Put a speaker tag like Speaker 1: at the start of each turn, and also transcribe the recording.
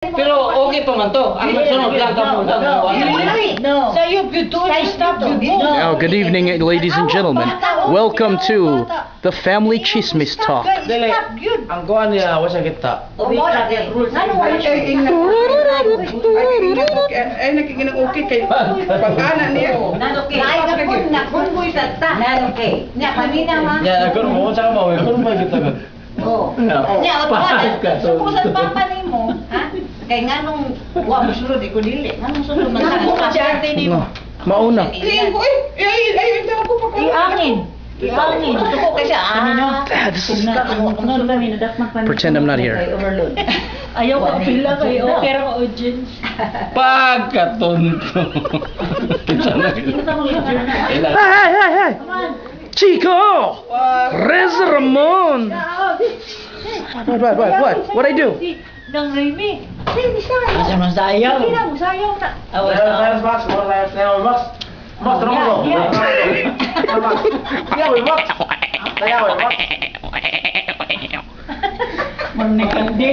Speaker 1: Pero okay pa man to. Ang magsunod lang ka muna.
Speaker 2: No.
Speaker 3: Sa'yo, gyud to. Stop gyud mo.
Speaker 4: Now, good evening, ladies and gentlemen. Welcome to the Family Chismis Talk.
Speaker 1: Dili. Ang kuan niya, wa siya kita.
Speaker 5: Ay, ay, ay, nakikinang okay kay pag-ana niya.
Speaker 2: Ay, na kun na kun boy sa ta. Okay. Nya kami na ha.
Speaker 1: Ya, ako mo sa mo, ako mo kita.
Speaker 2: Oh. Nya o pa. Sukusan papa nimo, ha? Kay nganong wa mo sulod ko dili. Nganong sulod man sa
Speaker 3: Ate ni
Speaker 4: No, mauna.
Speaker 5: Ay, ko ay, ay, ay, ay, ako pa ko.
Speaker 3: Iangin. Iangin.
Speaker 2: Tuko kay siya. Ah.
Speaker 4: This is- Pretend I'm not here.
Speaker 3: Ayaw ko pila kay okay ra ka audience.
Speaker 1: Pagkatonto. Kita na.
Speaker 4: Hey, hey, hey, hey! Chico! Rez Ramon! What, what, what, what? What I do?
Speaker 3: Nang Remy.
Speaker 1: Asa man sayaw?
Speaker 3: Hindi na, sayaw na.
Speaker 1: Max, Max, Max, Max, Max, Max.
Speaker 3: Magnikandi.